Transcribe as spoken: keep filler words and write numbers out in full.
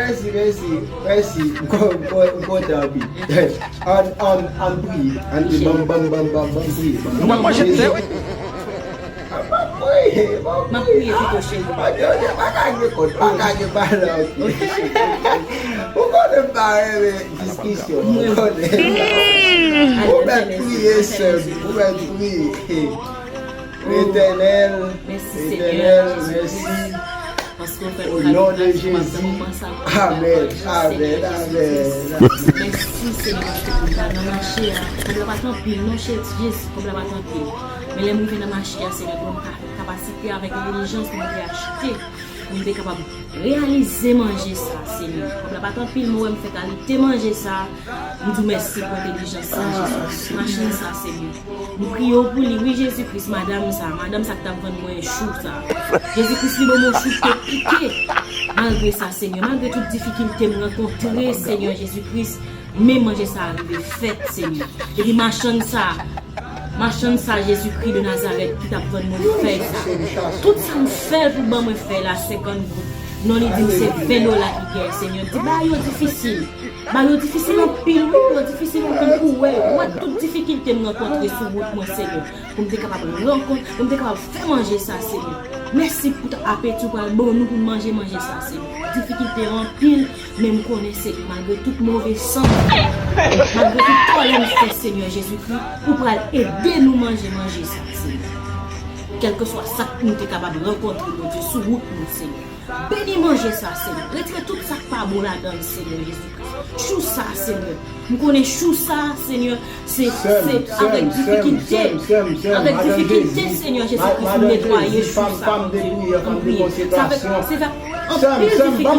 Mèsi, mèsi, mèsi. M kon- m kon- m kontan anpil. Ann, ann, ann priye. Ann priye. Ban m, ban m, ban m, ban m, ban m priye. Ban m priye. Mwen manje tè, wi. An, ban m priye, ban m priye. M ap priye pito, cheri. Ann, yo, yo, pa ka gen kont, pa ka gen pale anpil. Ou konnen m pa renmen diskisyon, ou konnen. Ou mèt priye, sè m, ou mèt priye. Letènèl, Letènèl, mèsi. Paske w fè nou kado gras pou madanm ou panse a mwen. Amèn, amèn, amèn. Mèsi, Senyè, paske pou m ta nan mache a, kòb la pa t anpil, non, Jezi, kòb la pa t anpil. Men lè m rive nan mache a, Senyè, pou m ka fè kapasite avèk entèlijans mwen te achte, pou m te kapab reyalize manje sa, Senyè. Kòb la pa t anpil, men w wè m fè kalite manje sa. M di w mèsi pou entèlijans sa, Jezi. Machin sa, Senyè. M priye w pou li, wi, Jezi Kris, madanm sa, madanm sa k t ap vann mwen chou sa. Jezi Kris, li ban mwen chou ki te pike. Malgre sa, Senyè, malgre tout difikilte m rankontre, Senyè Jezi Kris, men manje sa a rive fèt, Senyè. Epi machann sa, machann sa, Jezi Kris de Nazarèt, ki t ap vann mwen fèy sa. Tout sa m fè l pou ban mwen fèy la, senkant goud. Non, li di m se ven dola ki gen, Senyè. Di bagay yo difisil. Bagay yo difisil anpil, wi, yo difisil anpil pou wè. Ou wè tout difikilte m rankontre sou wout mwen, Senyè. Pou m te kapab rankont, pou m te kapab fè manje sa, Senyè. Mèsi pou apeti w pral ban nou pou n manje manje sa, Senyè. Difikilte yo anpil, men m konnen, Senyè, malgre tout move san m fè, malgre tout kòlè m fè, Senyè Jezikri, ou pral ede nou manje manje sa, Senyè. Kèlkeswa sa k nou te kapab rankontre, Bondye, sou wout nou, Senyè. Beni manje sa, Senyè. Retire tout sa k pa bon ladan l, Senyè Jezikri. Chou sa, Senyè. M konnen chou sa, Senyè, se se avèk difikilte, avèk difikilte, Senyè Jezikri, pou netwaye chou sa, Bondye. Anpil, se avèk anpil difikilte,